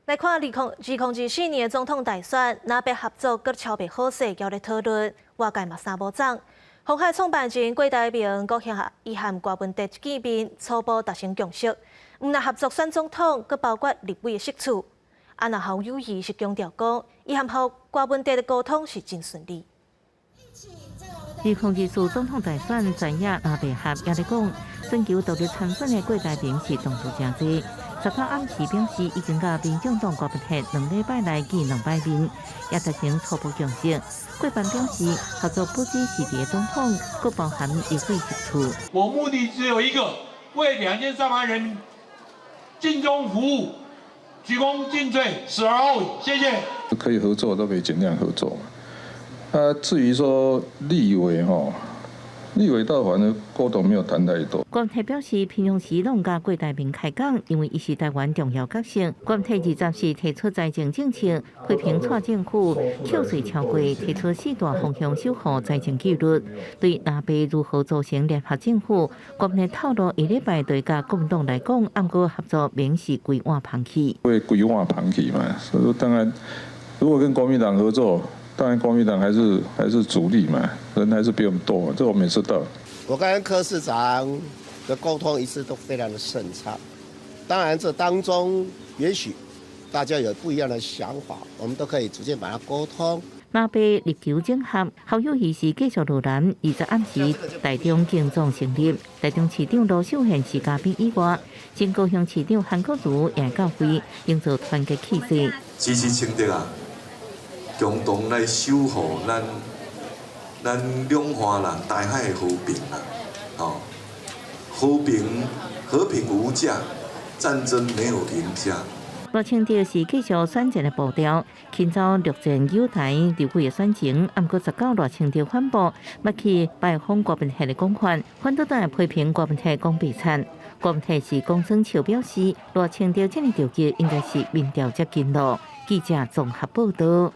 來看2024年的總統大選，藍白合作閣超袂好勢，猶咧討論，外界嘛三無總。鴻海創辦人郭台銘閣向伊和柯文哲見面，初步達成共識。毋但合作選總統，閣包括立委的席次。啊，若侯友宜是強調講，伊和柯文哲的溝通是真順利。 2024總統大選前夜，藍白合也咧講，尋求獨立參選的郭台銘是動作誠濟。19暗時表示，已經佮民眾黨柯文哲2禮拜來見兩擺面，也達成初步共識。郭辦表示，合作不只是佇總統，閣包含立委席次。我目的只有一個，為2300萬人民盡忠服務，鞠躬盡瘁，死而後已。謝謝。可以合作都可以盡量合作。啊，至於說立委吼，立委倒反正郭董沒有談太多。郭台表示，平常時攏佮郭台銘開講，因為伊是台灣重要角色。郭台20是提出財政政策，批評蔡政府扣稅超過，提出四大方向守護財政紀律。對藍白如何組成聯合政府，郭台透露，下禮拜對佮國民黨來講，毋過合作免是規碗芳去。會規碗芳去嘛？所以當然，如果跟國民黨合作，當然國民黨還是主力嘛，人還是比我們多，這我們也知道。我跟柯市長的溝通一直都非常的順暢，當然這當中也許大家有不一樣的想法，我們都可以逐漸把它溝通。藍白力求整合，侯友宜是繼續落藍，20暗時台中競總成立，台中市長盧秀燕是嘉賓以外，前高雄市長韓國瑜也到會，營造團結氣勢。支持清德啊，共同來守護咱兩岸啦，台海的和平啦，吼，和平無價，戰爭沒有贏家。賴清德是繼續選戰的步調，輕走陸戰友台立委的選情，毋過19賴清德反駁，欲去拜訪郭文鐵的講法，反倒來批評郭文鐵講白賊。郭文鐵是公孫笑表示，賴清德這呢著急，應該是民調接近囉。記者綜合報道。